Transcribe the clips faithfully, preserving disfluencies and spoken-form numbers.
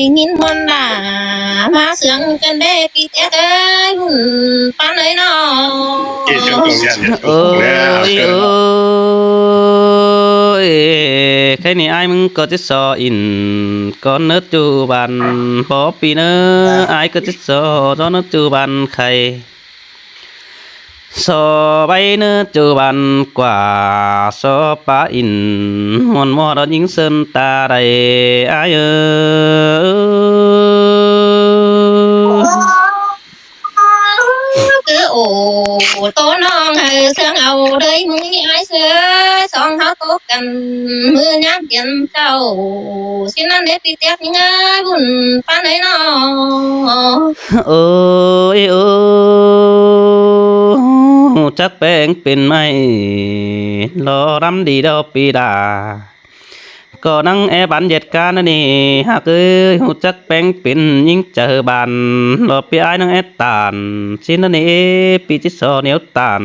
ꞌnghín ꞌmuôn đa ꞌmá sương căn đé ꞌpi tiếc ới, ꞌhụn ꞌpắn ới ꞌnọ. Ôi, ôi, ôi, khay ꞌnị ải ꞌmứng ꞌcọ chết so ín, ꞌcọ ꞌnớ ꞌchu ban bók ꞌpi ꞌnớ, ải ꞌcọ chết so ꞌchọ ꞌnớ ꞌchu ban khay. So ꞌvạy ꞌnớ ꞌchu ban ꞌquá, so ꞌpá ín, ꞌmuôn ꞌmo đó ꞌnhính sơn ta đảy ải ới. Cứ ổ tố ꞌnọng hảư sương au đới ꞌmứng ải ꞌsớ, song hảư tố căn ꞌmự ꞌnhám tiên chảu. ꞌSịn ꞌnặn đé ꞌpi tiếc ꞌnhính ới, ꞌhụn ꞌpắn ới ꞌnọ. Ôi, ôi, ꞌhụ chắc ꞌpéng pên ꞌmạy, lo đắm đi đó ꞌpi đa. ꞌCọ ꞌnăng é bắn ꞌdệt cá ꞌnớ ꞌnị, ꞌhặc ới, ꞌhụ chắc ꞌpéng pên ꞌnhính chaư ban, lo ꞌpi ải ꞌnăng é ꞌtan. ꞌSịn ꞌnặn ꞌnị, ꞌpi chết so ꞌnéo ꞌtan,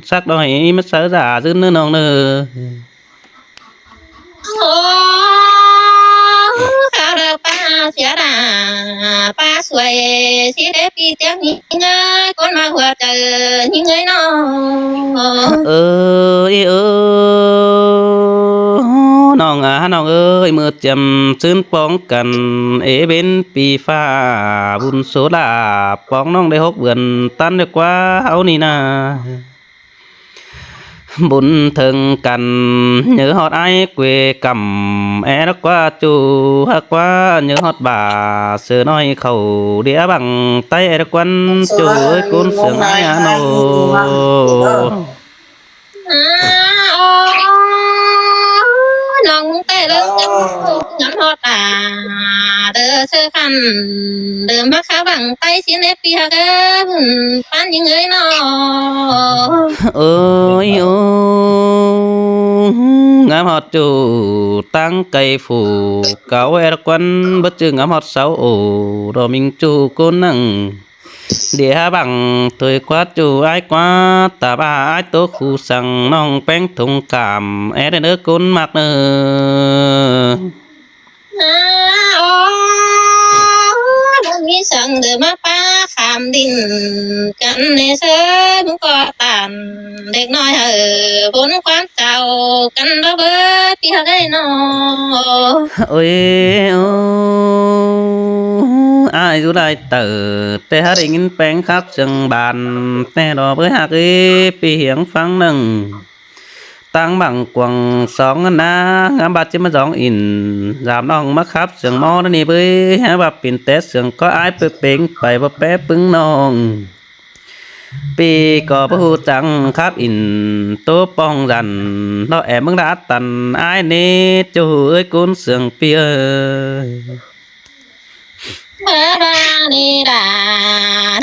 sắc đòi ꞌmá sáư dả dưn ꞌnớ ꞌnọng ꞌnớ. Ô, khao đa ꞌpa sia đa, ꞌpa suối, ꞌsịn đé ꞌpi tiếc ꞌnhính ới, ꞌcốn ꞌmặc hua chaư ꞌnhính ới ꞌnọ. Ơi, ơ, ꞌnọng a, ꞌnọng ơi, ꞌmự chiêm ꞌsứn póng căn, ế bến ꞌpi ꞌphạ, bun số đa, póng ꞌnọng đé hốc bươn, ꞌtăn đé ꞌquá ꞌháu ꞌnị ꞌna. Bun thơng căn, nhớ ꞌhọt ải quê căm, é đắc ꞌquá ꞌchu, ꞌhặc ꞌquá nhớ ꞌhọt bả, sửa ꞌnọi khảu đĩa bằng tay, é đắc ꞌquăn ꞌchu ới, ꞌcốn sương ải a ꞌnọ. Ô, ꞌnọng té ꞌlớng căn ngắm ꞌhọt đa, đơ sơ khăn, đơ ꞌmặc kháo bằng tay ꞌsịn đé ꞌpi ꞌhặc ới, ꞌpắn ꞌnhính ới ꞌnọ. Ơi, ô, ngắm ꞌhọt ꞌchu ꞌtáng cay phủ, cáu é đắc ꞌquăn báu ꞌchư ngắm ꞌhọt sáu ổ, đỏ minh ꞌchu ꞌcốn ꞌnăng. Đĩa há bằng thôi ꞌquá ꞌchu ải ꞌquá, ta ꞌva ải tố khu săng ꞌnọng ꞌpéng thông cảm, é đé ꞌnớ ꞌcốn ꞌmặc ꞌnớ. A, ô, đương ꞌmí săng đơ ꞌmá ꞌpá khảm đin căn ꞌnị ꞌsớ, ꞌmứng ꞌcọ ꞌtan đếc ꞌnọi hảư bun ꞌquám chảu căn đó bới ꞌpi ꞌhặc ới ꞌnọ. Ôi, ô, ải dú lai tảu, té hák đảy ꞌnghín ꞌpéng khắp sương ban, té đó bới ꞌhặc ới ꞌpi hiếng ꞌphắng ꞌnưng. ꞌTáng bảng cuông sóng ꞌnặn ꞌna, ngắm bát ꞌchí ꞌmá dóng ín, dám ꞌnọng ꞌmá khắp sương ꞌmo ꞌnớ ꞌnị bới, hák báp pên té sương ꞌcọ ải pé pêng pay báu pé ꞌpứng ꞌnọng. ꞌPi ꞌcọ báu ꞌhụ chắng khắp ín, tố pong dăn, ꞌlọ é ꞌmứng đá tăn ải ꞌnị, ꞌchu ới ꞌcốn sương ꞌpi ơi. Bơ ba ꞌnị đa,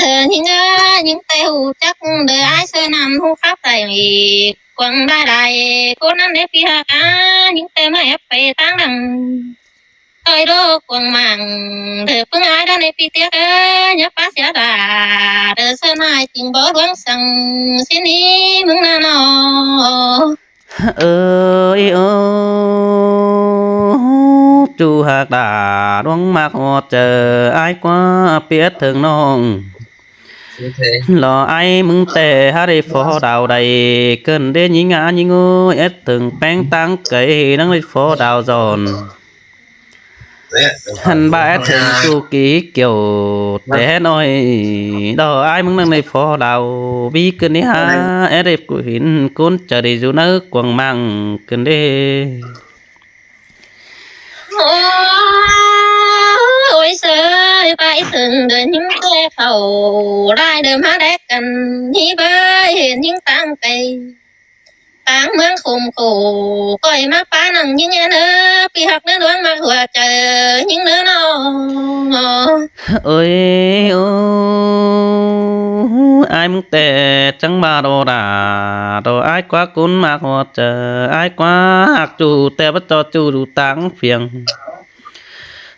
đơ ꞌnhính ới, ꞌnhính té ꞌhụ chắc, đơ ải ꞌsớ ꞌnặn ꞌhụ khắp đảy, quăng đai đai, ꞌcốn ꞌnặn đé ꞌpi ꞌhặc a, ꞌnhính té ꞌmá ép pay ꞌtáng đăng. Tôi đô quăng mảng, đơ ꞌpứng ải đa ꞌnị ꞌpi tiếc ới, nhá ꞌpá sia đa, đơ ꞌsớ ꞌnọi ching báu đuống săng, ꞌsịn ꞌnị ꞌmứng ꞌna ꞌnọ. Ơi, ô, ꞌchu ꞌhặc đa, đuống ꞌmặc ꞌhọt chaư ải ꞌquá ꞌpi ét thơng ꞌnọng. Lo ải ꞌmứng té hák đảy phó đao đảy, ꞌcợn đé ꞌnhính a ꞌnhính ới, ét thơng ꞌpéng ꞌtáng cay ꞌnăng đảy phó đao dọn. Hăn ꞌva ét thơng ꞌchu ký kiểu té hét ꞌnọi, đó ải ꞌmứng ꞌnăng đảy phó đao, ꞌví ꞌcợn đé hák, ét đảy ꞌcọ hên ꞌcốn chaư đảy dú ꞌnớ quăng mảng ꞌcợn đé. Ôi, ôi, sơi, ꞌpá ét thơng đơ ꞌnhính té khảu, lai đơ ꞌmá đé căn, ꞌnị bới hên ꞌnhính ꞌtáng cay. ꞌTáng ꞌmướng khôm khổ, ꞌcoi ꞌmá ꞌpá ꞌnăng ꞌnhính ꞌnớ, ꞌpi ꞌhặc ꞌnớ đuống ꞌmặc ꞌhua chaư ꞌnhính ꞌnớ ꞌnọ. Ôi, ô, ải ꞌmứng té chắng ꞌva đo đa, đo ải ꞌquá ꞌcốn ꞌmặc ꞌhọt chaư, ải ꞌquá ꞌhặc ꞌchu té báu ꞌto ꞌchu đu ꞌtáng phiêng.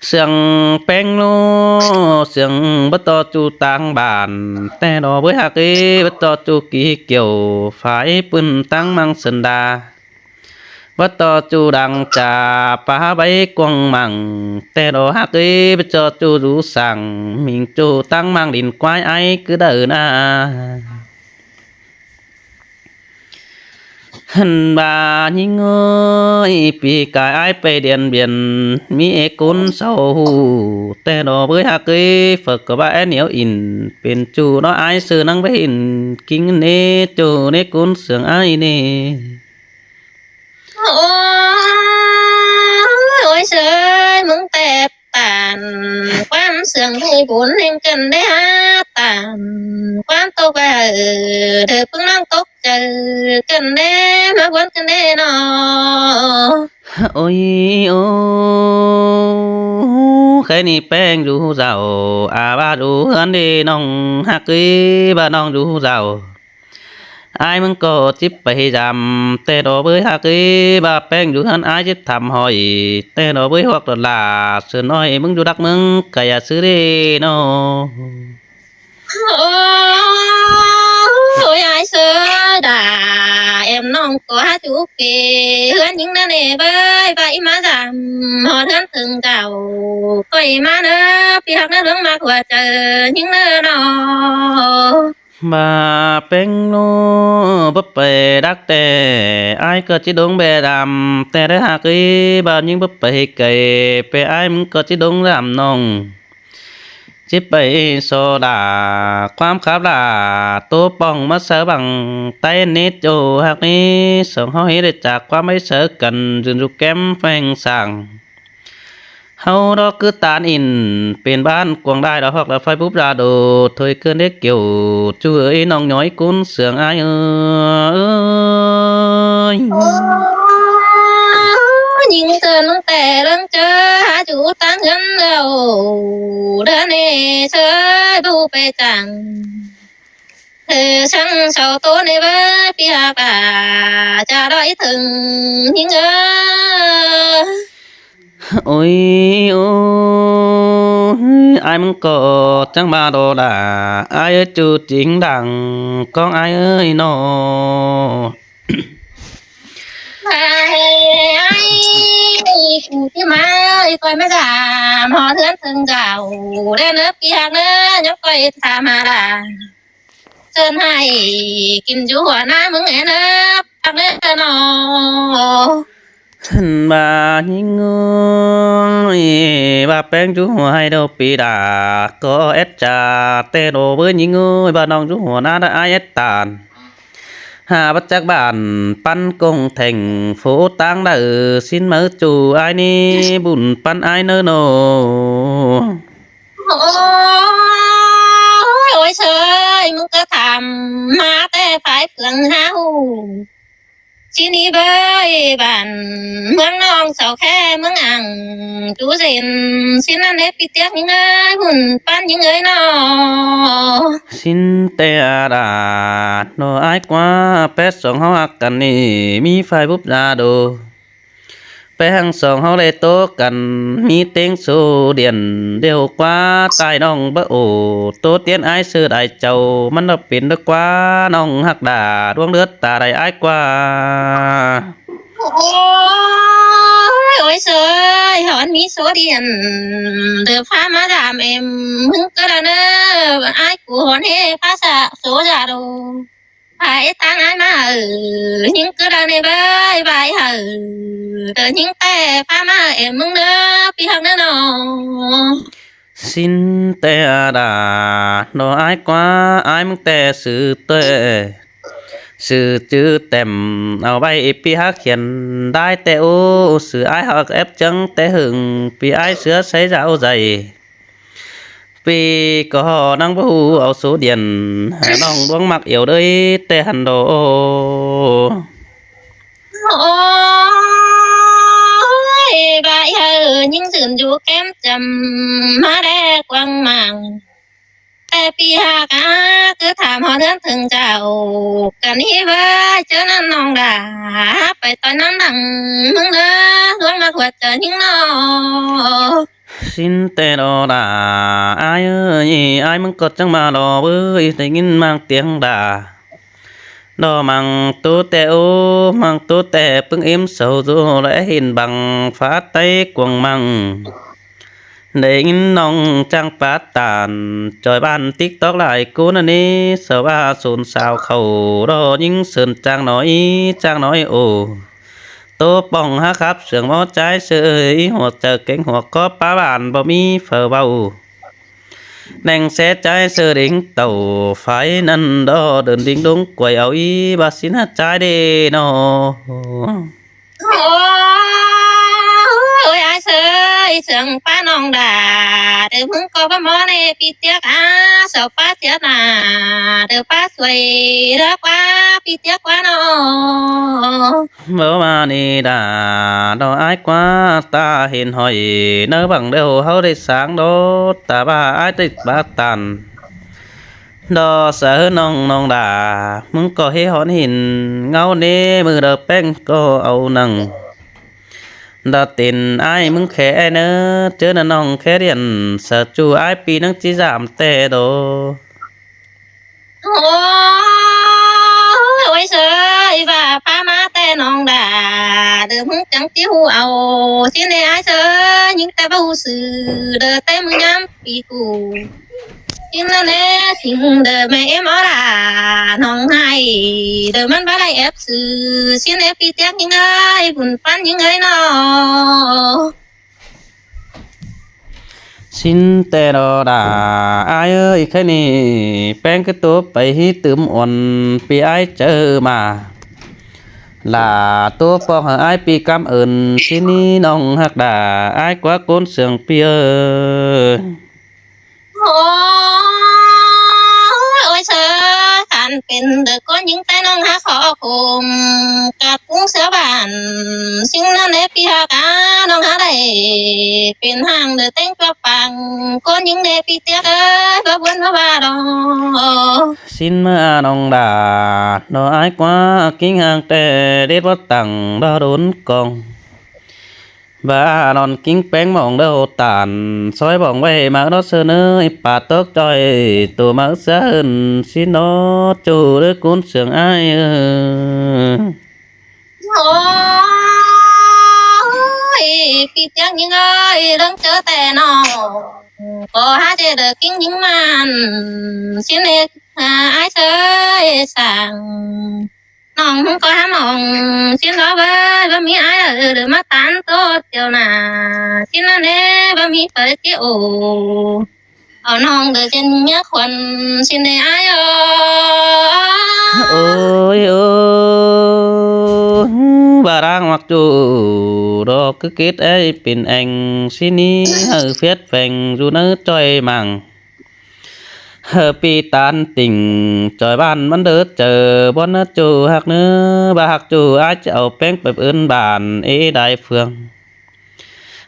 Sương ꞌpéng ꞌlô, sương báu ꞌto ꞌchu ꞌtáng bản, té đó bới ꞌhặc ới báu ꞌto ꞌchu ký kiểu, phải ꞌpưn ꞌtáng ꞌmăng sơn đa. Báu ꞌto ꞌchu đang ꞌchạ pá báy cuông mảng, ꞌtẹ đó ꞌhặc ới báu ꞌto ꞌchu dú sảng, ꞌminh ꞌchu ꞌtáng ꞌmáng đin ꞌquái ái ꞌcứ đaư ꞌna. Hăn ꞌva ꞌnhính ơi, pi cai ái pay Điện Biên, ꞌmí é ꞌcốn sau hủ, ꞌtẹ đó bới ꞌhặc ới, phớc ꞌcọ ꞌva é nẻo ỉn, pên ꞌchu đó ái ꞌsứ ꞌnăng báu hên, king ꞌnê ꞌchu ꞌnê ꞌcốn sương ái ꞌnê. Ôi, ôi sới, ꞌmứng ꞌtẹ tản, ꞌquám sương đi bún ꞌnưng ꞌcợn đé há tản, ꞌquám tốc ꞌva hảư, đơ ꞌpứng ꞌnọng tốc chaư, ꞌcợn đé ꞌmá bún ꞌcợn đé ꞌnọ. Ôi, ô, khay ꞌnị ꞌpéng dú dảu, a ꞌva dú ꞌhướn đi ꞌnọng ꞌhặc ới, ꞌva ꞌnọng dú dảu. Ái ꞌmứng ꞌcọ chíp pay dăm, ꞌtẹ đó bới ꞌhặc ới, ꞌva ꞌpéng dú ꞌhướn ái chíp tham hỏi, ꞌtẹ đó bới ꞌhuộc đọt lả, sươn ꞌnọi ꞌmứng dú đắc ꞌmứng, cai a ꞌsứ đi ꞌnọ. Ôi, ái sới đa, em ꞌnọng ꞌcọ hák dú pê, ꞌhướn ꞌnhính ꞌnớ ꞌnê bới, ꞌva ꞌmá dăm, ꞌhọt ꞌhướn tưng dảu, ꞌcoi ꞌmá ꞌnớ, pi ꞌhặc ꞌnớ ꞌluống ꞌmặc hua chaư ꞌnhính ꞌnớ ꞌnọ. ꞌVa ꞌpéng ꞌlụk báu pay đắc ꞌtẹ, ái ꞌcọ ꞌchí đống ꞌbe dăm, ꞌtẹ đé ꞌhặc ới, ꞌva ꞌnhính báu pay cai, pay ái ꞌmứng ꞌcọ ꞌchí đống dăm ꞌnọng. Chíp pay so đa, ꞌquám khắp đa, tô pong ꞌmá sáư bang, ꞌtẹ ꞌnê ꞌchu ꞌhặc ꞌnị, song ꞌháu hít đảy chả ꞌquám ꞌmạy sáư căn, dưn dú kém pheng sảng. ꞌHáu đó ꞌcứ tán ỉn, pên ꞌván cuông đai đó ꞌhọt là phai búp đa đô, thôi ꞌcợn đé kiêu, ꞌchu ới ꞌnọng ꞌnọi ꞌcốn sương ái ới. ꞌNhính ꞌsướng ꞌtẹ ꞌlớng ꞌchớ, hák dú ꞌtáng ꞌhướn đaư, đa ꞌnê sới báu pay chắng. Ơ, săng sau tô ꞌnê bới, pi ꞌhặc ꞌva, chả đói thưng ꞌnhính ơ. Ôi, ôi, ái ꞌmứng ꞌcọ chắng ꞌva đó đa, ái ới ꞌchu chính đẳng, ꞌcóng ái ới ꞌnọ. Ái, ái, ꞌcọ ꞌchí ꞌmá, ơi, ꞌcoi ꞌmá dăm, ꞌhọt ꞌhướn tưng dảu, đen ꞌnớ pi ꞌhặc ꞌnớ, nhắm ꞌcoi tham ꞌmá đa. Sơn hai kin dú hua ꞌná ꞌmứng é ꞌnớ, ꞌhặc ꞌnớ ꞌnọ. Hăn ꞌva ꞌnhính ơi, ꞌva ꞌpéng dú hua ꞌhại đaư pi đa, ꞌcọ ét chả, ꞌtẹ đó bới ꞌnhính ơi, ꞌva ꞌnọng dú hua ꞌná đa ái ét tản. Hả báu chắc bản păn công thành phố ꞌtáng đaư, ꞌsịn máư ꞌchu ái ꞌnị, bun păn ái ꞌnớ ꞌnọ. Ôi, ôi sới, ꞌmứng ꞌcọ tham ꞌmá ꞌtẹ phái phướng hák hủ. ꞌSịn ꞌnị bới bản ꞌmướng ꞌnọng sau khe ꞌmướng ảng dú dên, ꞌsịn ꞌnặn đé pi ꞌtiếc ꞌnhính ơi, bun păn ꞌnhính ơi ꞌnọ. ꞌSịn ꞌtẹ đa, ꞌnọ ái ꞌquá, pét song ꞌháu ꞌhặc căn ꞌnị, ꞌmí phai búp đa đô. Pé hăng song ꞌháu đảy tô căn, ꞌmí ꞌtếng số điện, điêu ꞌquá tai ꞌnọng báu ổ, tô tiên ái sư đảy chảu, ꞌmắn ꞌnọ pên đa ꞌquá ꞌnọng ꞌhặc đa, ꞌluống đớt ta đảy ái ꞌquá. Ôi, ôi sới, hỏn ꞌmí số điện, đơ phá ꞌmá dăm em, ꞌmứng ꞌcọ đa ꞌnớ, ái ꞌcọ hỏn ꞌhế phá sạ số dả đô. Phái ꞌtáng ái ꞌmá hảư, ꞌnhính ꞌcứ đaư ꞌnê bới, ꞌva hảư, tơ ꞌnhính ꞌtẹ phá ꞌmá hảư em ꞌmứng ꞌnớ, pi ꞌhặc ꞌnớ ꞌnọ. ꞌSịn ꞌtẹ đa, ꞌnọ ái ꞌquá, ái ꞌmứng ꞌtẹ sư ꞌtẹ, sư chứ tẻm au ꞌvạy pi ꞌhặc khiên đai ꞌtẹ ố, sư ái ꞌhặc ép chắng ꞌtẹ hưng, pi ái ꞌsứa sáy dảo dạy. Pi ꞌcọ ꞌnăng báu hu au số điện, hả ꞌnọng ꞌluống ꞌmặc iẻo đới ꞌtẹ hăn đô. Ôi, ꞌva hảư ꞌnhính dưn dú kém chăm, ꞌmá đé quang mảng. ꞌTẹ pi ꞌhặc ꞌcứ tham ꞌhọt ꞌhướn thưng chảu, căn ꞌnị ꞌva ꞌchớ ꞌnặn ꞌnọng đa, pay ꞌtoi ꞌnặn đăng ꞌmứng ꞌnớ, ꞌluống ꞌmặc ꞌhuột chaư ꞌnhính ꞌnọ. ꞌSịn ꞌtẹ đo đa, ái ơi, ái ꞌmứng ꞌcọ chắng ꞌva đo bới, ꞌtẹ ꞌnghín ꞌmặc tiếng đa. Đo măng tú ꞌtẹ ú, măng tú ꞌtẹ ꞌpứng ím sau ꞌdú lé hin băng phá ꞌTáy cuông măng. Đảy ꞌnhính ꞌnọng ꞌchăng pá ꞌtan, ꞌchoi ꞌván TikTok lai ꞌcốn ꞌnị, sau ꞌva sôn sau khảu, đo ꞌnhính sưn ꞌchang nói, ꞌchang nói ô. Tú pong hák khắp sương ꞌmó ꞌchái ꞌsớ, ꞌí hua chaư kéng hua khóp pá ꞌván báu ꞌmí phaư ꞌvạu. ꞌNéng ꞌsé ꞌchái ꞌsớ đing tảu phái ꞌnặn đo đưn đing đung quay au ꞌí ꞌva ꞌsịn hák ꞌchái đê ꞌnọ. Ôi, ôi, ải ơi, sương pá ꞌnọng đa, đơ ꞌmứng ꞌcọ báu ꞌmó ꞌnê ꞌpi ꞌtiếc a, sau pá ꞌtiếc na, đơ pá suối, đơ pá ꞌpi ꞌtiếc ꞌquá ꞌnọ. Báu ꞌva ꞌnị đa, đo ải ꞌquá ta hên hỏi, ꞌnớ bảng đeo ꞌháu đảy sáng đo, ta ꞌva ải đảy pá ꞌtan. Đo sa ꞌhứ ꞌnọng ꞌnọng đa, ꞌmứng ꞌcọ ꞌhế hón hên ꞌngáu ꞌnê, ꞌmự đaư ꞌpéng ꞌcọ au nẳng. Đa tin ải ꞌmứng khé ꞌnớ, ꞌchớ ꞌnặn ꞌnọng khé điện, sa ꞌchu ải ꞌpi ꞌnăng ꞌchí dám ꞌtẹ đo. Ôi, ôi, sương ꞌva pá ꞌmá ꞌtẹ ꞌnọng đa, đơ ꞌmứng chắng ꞌchí ꞌhụ au, ꞌsịn ꞌnê ải ơi, ꞌnhính ꞌtẹ báu ꞌhụ sư, đơ ꞌtẹ ꞌmự ꞌnhám ꞌpi ꞌcụ. ꞌSịn ꞌnặn ꞌnê, ꞌsịn đơ ꞌmẹ ꞌếm ók đa, ꞌnọng ꞌhại, đơ ꞌmắn báu đảy ép sư, ꞌsịn ꞌnê ꞌpi ꞌtiếc ꞌnhính ơi, bun ꞌpắn ꞌnhính ơi ꞌnọ. ꞌSịn ꞌtẹ đo đa, ải ơi, khay ꞌnị ꞌpéng ꞌcứ tú pay ꞌhí tứm uôn ꞌpi ải chaư ꞌmá. Lả tú pong hảư ải ꞌpi cám ơn, ꞌsịn ꞌnị ꞌnọng hák đa, ải ꞌquá ꞌcốn sương ꞌpi ơi. Ôi, ôi, sương khăn pên đơ ꞌcốn ꞌnhính ꞌtẹ ꞌnọng hák khó khôm, cắp ꞌcốn sương bản, ꞌsịn ꞌnặn ꞌnê ꞌpi hák a, ꞌnọng hák đảy pên hang đơ ꞌtếng ꞌchua pang, ꞌcốn ꞌnhính ꞌnê ꞌpi ꞌtiếc ơi, báu buôn báu ꞌva đo. ꞌSịn ꞌmá ꞌnọng đa, đo ải ꞌquá ꞌkính hang ꞌtẹ đết bót tẳng đo đốn cong. ꞌVa ꞌnọn ꞌkính ꞌpéng mỏng đaư ꞌtan, ꞌsội bỏng ꞌvạy máư đót ꞌsớ ꞌnớ, pá tók ꞌchoi tô máư ꞌsớ hơn, ꞌsịn ꞌnọ ꞌchu đơ ꞌcốn sương ải ơi. Ôi, ꞌpi ꞌtiếc ꞌnhính ơi, ꞌlớng ꞌchớ ꞌtẹ ꞌnọ, ꞌcọ hák ꞌchớ đơ ꞌkính ꞌnhính ꞌmắn, ꞌsịn ꞌnê, ải ơi, sương ꞌnọng ꞌcọ hák mỏng, ꞌsịn ꞌló báu, báu ꞌmí ải đơ, đơ ꞌmá ꞌtán ꞌtố ꞌtiêu na, ꞌsịn ꞌnặn ꞌnê, báu ꞌmí phaư ꞌchí ổ. Au ꞌnọng đơ ꞌchén ꞌmía khuôn, ꞌsịn ꞌnê ải ơi. Ôi, ôi, ꞌva đang ꞌmặc ꞌchu, đo ꞌcứ kít ải pên eng, ꞌsịn ꞌnị hảư phiết pheng, dú ꞌnớ ꞌchoi măng. Hơ ꞌpi ꞌtan tỉnh, ꞌchoi bản ꞌmắn đơ chaư, bón ꞌnớ ꞌchu hák ꞌnớ, ꞌva hák ꞌchu ải ꞌchí au ꞌpéng pay ứn bản, ê đai phương.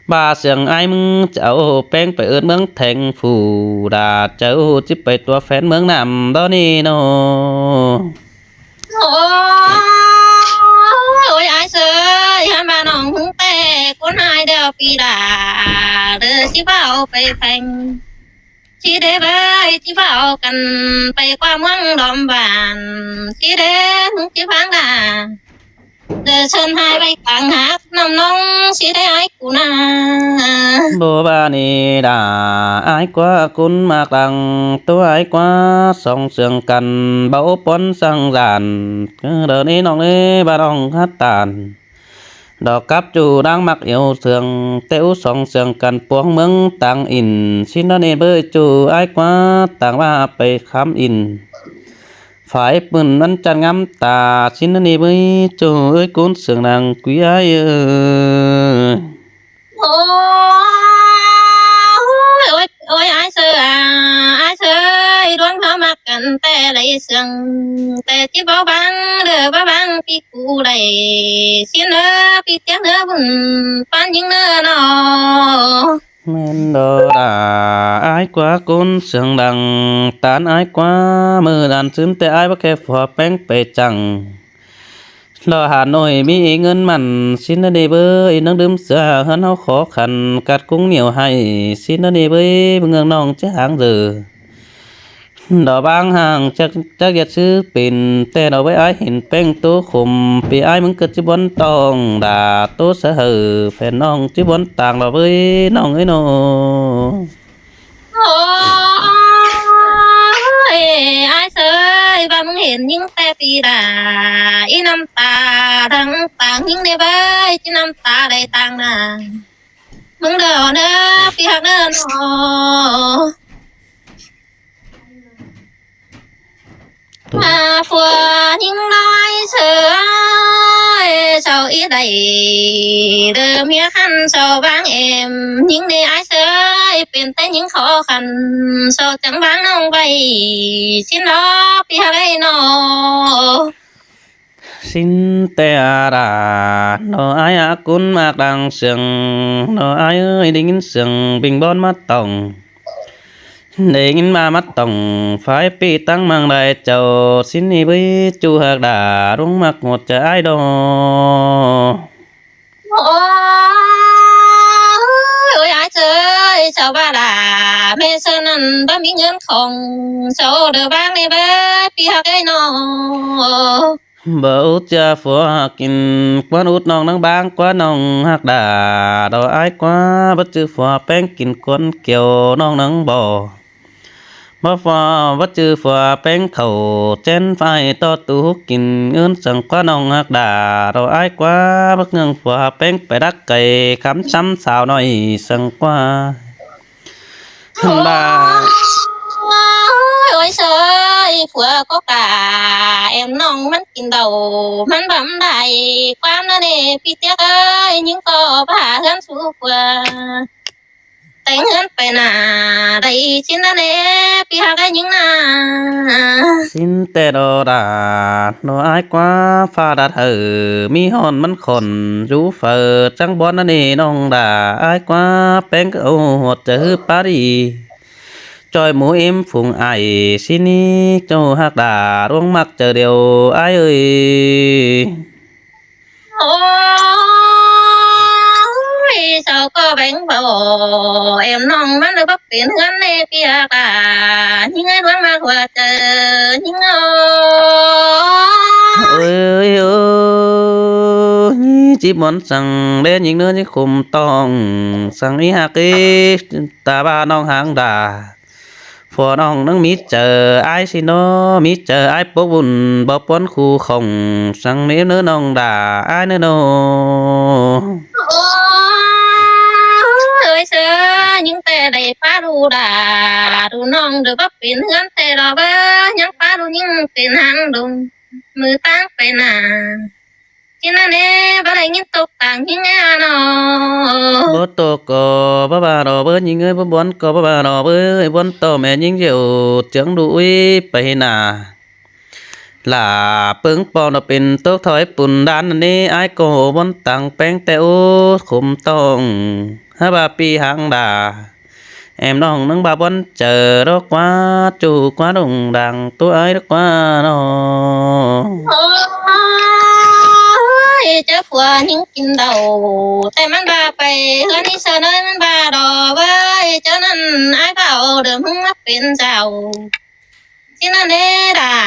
ꞌVa sương ải ꞌmứng ꞌchí au ꞌpéng pay ứn ꞌmướng Thành Phố đa, chaư ꞌchí pay tua phén ꞌmướng Nam đo ꞌnị ꞌnọ. Ôi, ôi, ải ơi, hăn ꞌva ꞌnọng ꞌhứng ꞌtẹ, ꞌcốn ải đeo ꞌpi đa, đơ ꞌchí báu pay pheng. ꞌChí đé báu, ꞌchí báu căn pay ꞌquá ꞌmướng Đom Bản, ꞌchí đé ꞌhứng ꞌchí pháng đa. Đơ sơn hai ꞌvạy cáng hák ꞌnặm ꞌnọng, ꞌchí đé ải ꞌcú na. Báu ꞌva ꞌnị đa, ải ꞌquá ꞌcốn ꞌmặc lăng, ꞌtố ải ꞌquá song sương căn, báu pón sang dản, đơ ꞌnị ꞌnọng ꞌnê, ꞌva ꞌnọng hák ꞌtan. Đo cắp ꞌchu đang ꞌmặc iêu sương, ꞌtẹ ú song sương căn puông ꞌmướng Táng ꞌIn, ꞌsịn ꞌnặn ꞌnê báu ꞌchu ải ꞌquá táng ꞌva pay khám ꞌIn. Phải pưn ꞌmắn chăn ngắm ta, ꞌsịn ꞌnặn ꞌnê báu ꞌchu ơi ꞌcốn sương đang quí ải ơi. Ôi, ôi, ôi, ải ơi à, ải ơi, đuống ꞌháu ꞌmặc căn ꞌtẹ đảy sương, ꞌtẹ ꞌchí báu báng, đơ báu báng ꞌpi ꞌcú đảy, ꞌsịn ꞌnớ, ꞌpi ꞌtiếc ꞌnớ bun ꞌpắn ꞌnhính ꞌnớ ꞌnọ. ꞌMen đo đa, ải ꞌquá ꞌcốn sương đang, ꞌtan ải ꞌquá ꞌmự đan ꞌsứn ꞌtẹ ải báu khe phua ꞌpéng pay chăng. Đo Hà Nội ꞌmí ꞌngớn mẳn, ꞌsịn ꞌnớ ꞌnê báu, ꞌnăng đưm sia ꞌhướn ꞌháu khó khăn, cắt ꞌcúng nhiêu ꞌhại, ꞌsịn ꞌnớ ꞌnê báu, ꞌmướng ꞌnọng ꞌchí háng dơ. Đỏ bang hàng chắc chắc yết sư pên, ꞌtẹ đỏ ꞌvới ái hên ꞌpéng ꞌtố khôm, pi ái ꞌmứng ꞌcợt ꞌchí bón tong, đả ꞌtố sa hảư, phen ꞌnọng ꞌchí bón tang đỏ ꞌvới ꞌnọng ới ꞌnớ. Ôi, ái sơi, ꞌva ꞌmứng hên ꞌnhính ꞌtẹ pi đà, ꞌí ꞌnăm ta, thăng tang ꞌnhính đé ꞌvới, ꞌchí ꞌnăm ta đảy tang nả. ꞌMứng đỏ ꞌnớ, pi ꞌhặc ꞌnớ ꞌnớ. À, phua ꞌnhính ꞌnọi sơi, sau ꞌí đảy, đơ ꞌmía khăn sau ꞌváng em, ꞌnhính đé ái sơi, pên ꞌtẹ ꞌnhính khó khăn, sau chắng ꞌváng ꞌnọng ꞌvạy, ꞌsịn lo, pi ꞌhặc ꞌnớ ꞌnớ. ꞌSịn ꞌtẹ đà, ꞌnớ ái ꞌa cún ꞌmặc đang sương, ꞌnớ ái ơi, đảy ꞌnghín sương ꞌpính bón ꞌmá tỏng. Đảy ꞌnghín ꞌmá ꞌmá tỏng, phái ꞌpi tắng ꞌmăng đai chảu, ꞌsịn ꞌnị ꞌvới ꞌchu ꞌhặc đà, ꞌluống ꞌmặc ꞌhột chaư ái đo. Ôi, ôi, ái sơi, sau ꞌva đà, ꞌmẹ sơi ꞌnặn báu ꞌmí ꞌngớn khong, sau đơ ꞌváng đé ꞌvới, pi ꞌhặc ꞌnớ ꞌnớ. Báu út ꞌchưa phua kin, ꞌquán út ꞌnọng ꞌnắng bang, ꞌquá ꞌnọng ꞌhặc đà, đỏ ái ꞌquá, báu ꞌchư phua ꞌpéng kin ꞌquán kiêu ꞌnọng ꞌnắng bò. Báu phua, báu ꞌchư phua ꞌpéng khảu, ꞌchén ꞌphai ꞌto tu hút kin, ứn săng ꞌquá ꞌnọng ꞌhặc đà, đỏ ái ꞌquá, báu ꞌngưng phua ꞌpéng pay đắc cay, khắm sắm sau ꞌnọi săng ꞌquá. Ôi, ôi sơi, phua ꞌcọ cả, em ꞌnọng ꞌmắn kin đaư, ꞌmắn báu đảy ꞌquám ꞌnớ ꞌnê, pi ꞌtiếc ơi, ꞌnhính ꞌcọ ꞌva ꞌhướn sú phua. Téng ꞌhướn pay nả, đảy ꞌchí ꞌnớ ꞌnê, pi ꞌhặc ꞌnớ ꞌnhính nả. ꞌSịn ꞌtẹ đỏ đà, ꞌnớ ái ꞌquá, pha đặt hảư, ꞌmí hòn ꞌmắn khỏn, dú phaư, chắng bón ꞌnớ ꞌnê ꞌnọng đà, ái ꞌquá, ꞌpéng ꞌcọ ꞌhụ ꞌhuột chaư ꞌhứ pá đi. ꞌChoi mú ꞌếm phung ải, ꞌsịn ꞌnị, ꞌchu ꞌhặc đà, ꞌluống ꞌmặc chaư điêu, ái ơi. Ôi, sau ꞌcọ béng báu, em ꞌnọng ꞌmắn đơ báu pên ꞌhướn ꞌnê, pi ꞌhặc đà, ꞌnhính ơi, ꞌluống ꞌmặc ꞌhua chaư, ꞌnhính ơi. Ôi, ôi, ꞌnhính ꞌchí bón săng đé ꞌnhính ꞌnớ ꞌnhính khôm tong, săng ꞌí ꞌhặc ꞌí, ta ꞌva ꞌnọng háng đà. Phua ꞌnọng ꞌnắng ꞌmí chaư ái ꞌsịn ꞌnớ, ꞌmí chaư ái pốc bun báu ꞌpuốn khu khong, săng ꞌnê ꞌnớ ꞌnọng đà ái ꞌnớ ꞌnớ. Ôi, ôi sơi, ꞌnhính ꞌtẹ đảy pá đu đà, đu ꞌnọng đơ báu pên ꞌhướn ꞌtẹ đỏ ꞌvới, ꞌnhắng pá đu ꞌnhính pên háng đu, ꞌmự ꞌtáng pay nả. ꞌChí ꞌnớ ꞌnê, báu đảy ꞌnghín tốc tang ꞌnhính ꞌnớ ꞌnớ. Báu tốc ꞌcọ báu ꞌva đỏ ꞌvới ꞌnhính ơi, báu bón ꞌcọ báu ꞌva đỏ ꞌvới, bón ꞌto ꞌme ꞌnhính ꞌdệt, chướng đu ꞌuí pay nả. Lả ꞌpứng pom đỏ pên tốc thỏi pun đan ꞌnê, ái ꞌcọ bón tang ꞌpéng ꞌtẹ út khôm tong, hák ꞌva pi háng đà. Em ꞌnọng ꞌnắng ꞌva bón chaư đỏ ꞌquá, ꞌchu ꞌquá đông đang ꞌtố ái đỏ ꞌquá ꞌnớ. Ôi, chaư phua ꞌnhính kin đaư, ꞌtẹ ꞌmắn ꞌva pay ꞌhướn ꞌnị sơi ꞌnới ꞌmắn ꞌva đỏ ꞌvới, chaư ꞌnặn ái báu đơ ꞌmứng ꞌmá pên dao. ꞌChí ꞌnớ ꞌnê đà,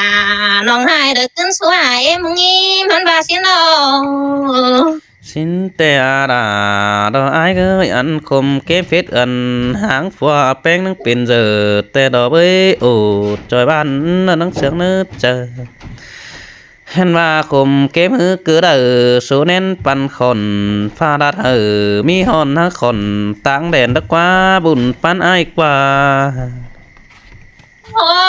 ꞌnọng ꞌhại đơ ꞌcứn sú ꞌhại ꞌmứng ꞌnị, ꞌmắn ꞌva ꞌsịn ꞌnớ. ꞌSịn ꞌtẹ đà, đỏ ái ơi, ăn khôm kếp phết ăn háng phua ꞌpéng ꞌnắng pên dơ, ꞌtẹ đỏ ꞌvới ổ, ꞌchoi ꞌvan ꞌnắng sương ꞌnớ chaư. Hên ꞌva khôm kếp ꞌhứ cứ đaư, số ꞌnén păn khỏn, pha đặt hảư, ꞌmí hòn hák khỏn, táng đen đắc ꞌquá, bun pán ái ꞌquá. Ôi,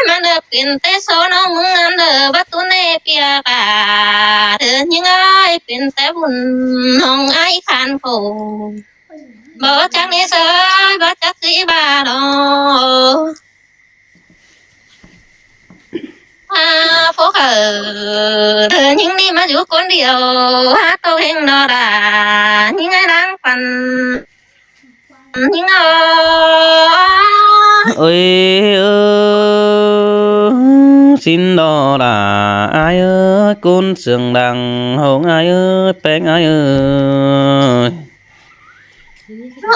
ꞌmắn đơ pên ꞌtẹ số ꞌnọng ꞌmứng ăn đơ báu tu ꞌnê ꞌpi ꞌhặc đà, đơ ꞌnhính ơi, pên ꞌtẹ bun ꞌnọng ái khan khổ. Báu chắc ꞌnê sơi, báu chắc ꞌsứ ꞌva đỏ. À, phua khảu, đơ ꞌnhính ꞌnị ꞌmá dú ꞌcốn điêu, hák tô hên đỏ đà, ꞌnhính ơi đang păn. Ôi, ơ, ꞌsịn đỏ đà, ái ơi, ꞌcốn sương đang hông ái ơi, ꞌpéng ái ơi.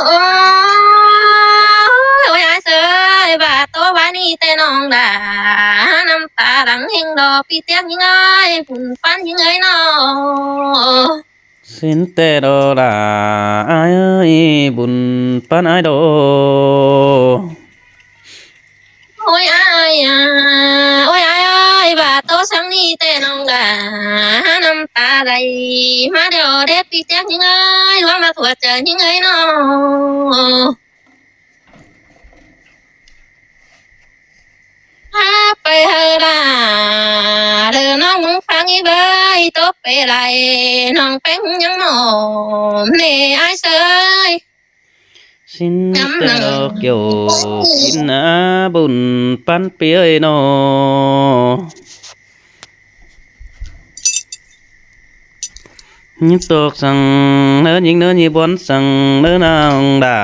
Ôi, ôi, ái sơi, ꞌva ꞌnị ꞌtẹ ꞌnọng đa, ꞌnặm ta lăng ꞌhéng đo ꞌpi ꞌtiếc ꞌnhính ơi, bun ꞌpắn ꞌnhính ơi ꞌnọ. ꞌSịn ꞌtẹ đo đa, ai ơi, bun ꞌpắn ai đo. Ôi ai à, ôi ai ơi, ꞌva ꞌtố săng ꞌnị ꞌtẹ ꞌnọng đa, ꞌnặm ta đảy ꞌmá đeo đét ꞌpi ꞌtiếc ꞌnhính ơi, ꞌluống ꞌmá thuột chaư ꞌnhính ơi ꞌnọ. Hák pay hảư đa, đơ ꞌnọng ꞌmướng ꞌphắng ꞌí bơi, ꞌtố pay lai, ꞌnọng ꞌpéng ꞌnhắng ꞌnọ, ꞌnê ai ꞌsớ ơi. ꞌSịn ꞌtẹ đo kiêu, ꞌsịn ꞌná bun ꞌpắn ꞌpi ơi ꞌnọ. ꞌNhính ꞌtộc săng ꞌnớ ꞌnhính ꞌnớ ꞌnhí bón săng ꞌnớ ꞌnọng đa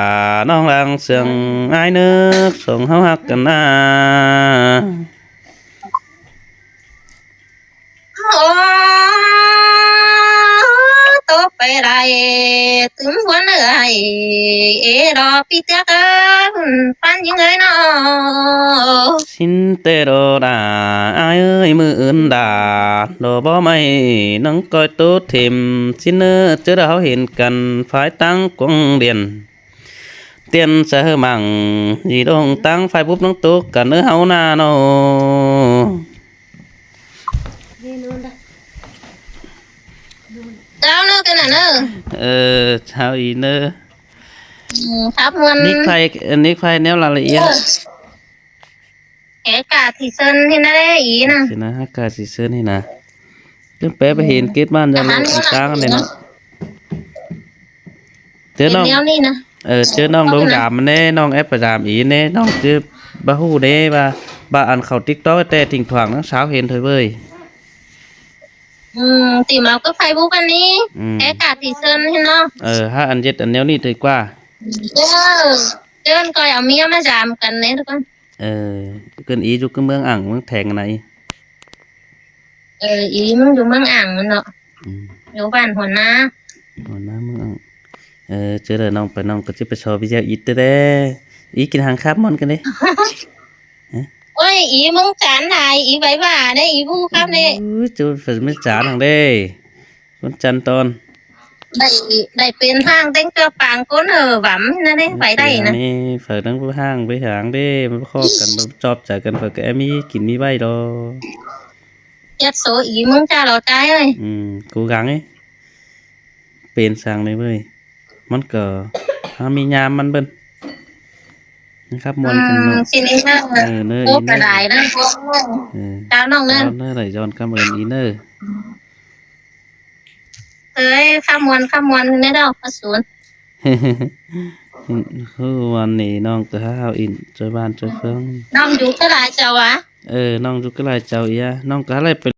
ꞌnọng lăng sương ai ꞌnớ song ꞌháu ꞌhặc căn a. Ơ, ꞌtố pay lai, tứm ꞌhuốn ơi, ê đo ꞌpi ꞌtiếc ơi, bun ꞌpắn ꞌnhính ơi ꞌnọ. ꞌSịn ꞌtẹ đo đa, ai ơi, ꞌmự ứn đa, đo bók ꞌmạy ꞌnọng ꞌcoi ꞌtố thêm, ꞌsịn ꞌnớ ꞌchớ đa ꞌháu hên căn phái ꞌtáng cuông điện, tiên sa ꞌhơ mảng, di động ꞌtáng phai búp ꞌnọng ꞌtố căn ꞌnớ ꞌháu ꞌnạ ꞌnọ. Chao ꞌnớ căn ꞌnặn ꞌnớ. Ờ, chao ꞌí ꞌnớ. Ừ, khắp muôn. Nick phai, nick phai ꞌnéo ꞌla ꞌla ꞌiế. Ờ. Hé cả thị sơn thì nó đấy ý nè. Thì nó hát cả thị sơn thì nè. Chứ bé phải hên kết bạn Zalo ꞌtáng này nó. Chứ ꞌnọng, ꞌneo ꞌnị nè. Ờ, chứ ꞌnọng đống dám ꞌnê, ꞌnọng ép phải dám ꞌí ꞌnê, ꞌnọng chứ bá ꞌhụ ꞌnê, ba, ba ăn khảu TikTok ꞌtẹ thỉnh thoảng ꞌnắng sáo hên thôi ꞌvới. Ừ, tìm vào cái Facebook ăn đi. Ừ. Cái cả thị sơn thì nó. Ờ, hák ăn ꞌdệt ăn ꞌnéo ꞌnị thôi ꞌquá. Ừ. Chứ ăn coi ở ꞌmía mà dám cần đấy thôi con. Ờ, cần ꞌí dú cái ꞌmướng ẳng ꞌmướng thẻng này. Ờ, ꞌí ꞌmướng dú ꞌmướng ẳng ꞌnọ. Ừ. Dú bản Hua ꞌNa. Hua ꞌNa ꞌmướng ẳng. Ờ, chứ đa ꞌnọng pay ꞌnọng ꞌcọ ꞌchí pay so video ít ꞌtẹ đé. ꞌÍ kin hăng khắp món căn đé. Hả? Ôi, ꞌí ꞌmướng chán này, ꞌí bái bả đấy, ꞌí bu khắp đấy. Ui, chứ phải mới chán hăng đé. Con chăn ton. Đảy, đảy pên ꞌhang ꞌtếng ꞌchọ pang ꞌcốn ꞌnớ vắm ꞌnớ đé, phải đảy ꞌnớ. Phải ꞌnắng báu ꞌhang báu ꞌhang đé, ꞌmá báu khó căn, ꞌmá báu chóp chaư căn, phải ꞌcọ ꞌmí kin ꞌmí ꞌvạy lo. Chết số ꞌí ꞌmướng chả lo trai ơi. Ừ, cố gắng ấy. Pên sang đấy ꞌvới. ꞌMắn ꞌcọ ꞌmá ꞌmí ꞌnhám ꞌmắn bươn. Khắp muôn căn ꞌnọ. Ừ, xin lỗi ꞌnớ. Ờ, ꞌnớ ꞌí ꞌnớ. Chào ꞌnọng ꞌnớ. Chào ꞌnớ, đảy dọn cảm ơn ꞌí ꞌnớ. Ơi, khắp muôn, khắp muôn ꞌnớ đâu, khắp xuống. Hư ꞌmắn ꞌnị ꞌnọng ꞌcọ hao in, ꞌchoi bản ꞌchoi ꞌphướng. ꞌNọng dú ꞌcọ lai chảu a? Ờ, ꞌnọng dú ꞌcọ lai chảu ꞌí a. ꞌNọng ꞌcọ lai pay